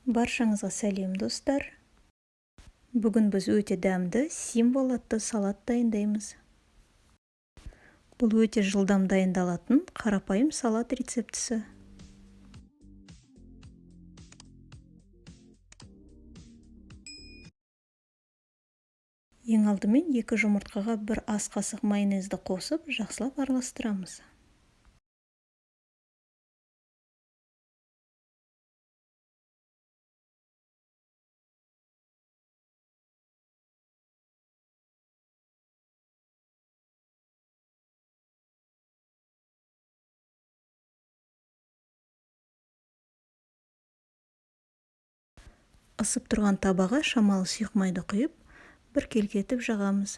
Баршаңызға сәлем, достар! Бүгін біз өте дәмді Символ атты салат дайындаймыз. Бұл өте жылдам дайындалатын қарапайым салат рецептісі. Ең алдымен 2 жұмыртқаға 1 ас қасық майонезді қосып, жақсылап араластырамыз. Ысып тұрған табаға шамалы сұйық майды құйып, біркелкі етіп жағамыз.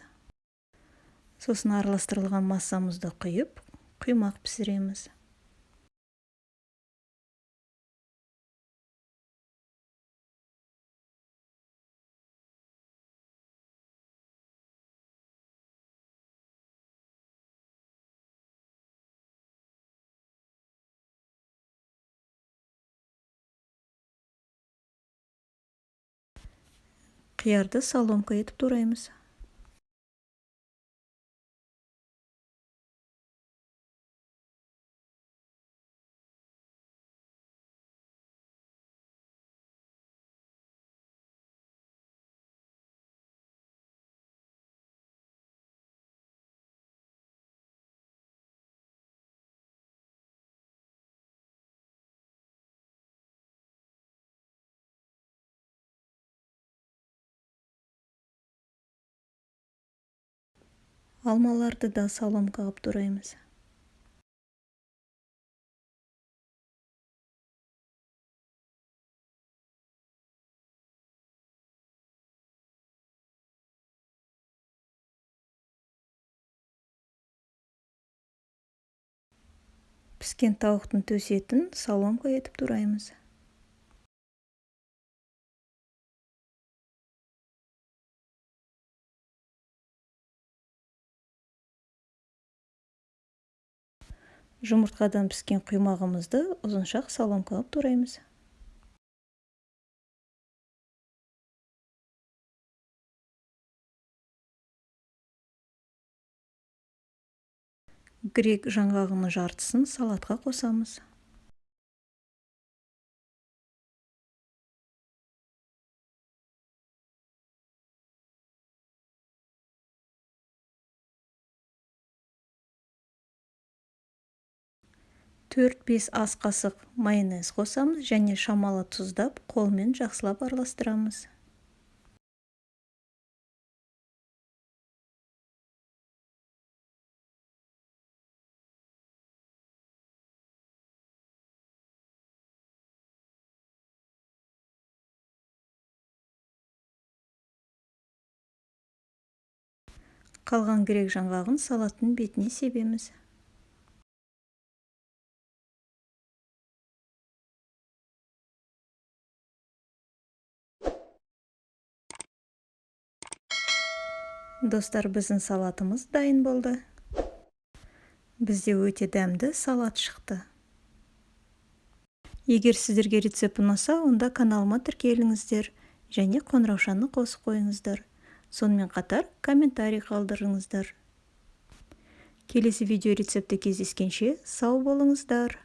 Сосын араластырылған массамызды құйып, құймақ пісіреміз. Қиярды соломка етіп тураймыз. Алмаларды да соломка қылып тураймыз. Піскен тауықтың төс етін соломка етіп тураймыз. Жұмыртқадан піскен құймағымызды ұзыншақ соломка қылып тураймыз. Грек жаңғағының жартысын салатқа қосамыз. 4-5 ас қасық майонез қосамыз және шамалы тұздап, қолмен жақсылап араластырамыз. Қалған грек жаңғағын салаттың бетіне себеміз. Достар, біздің салатымыз дайын болды. Бізде өте дәмді салат шықты. Егер сіздерге рецепт ұнаса, онда каналыма тіркеліңіздер және қоңыраушаны қосып қойыңыздар. Сонымен қатар комментарий қалдырыңыздар. Келесі видео рецептте кездескенше сау болыңыздар.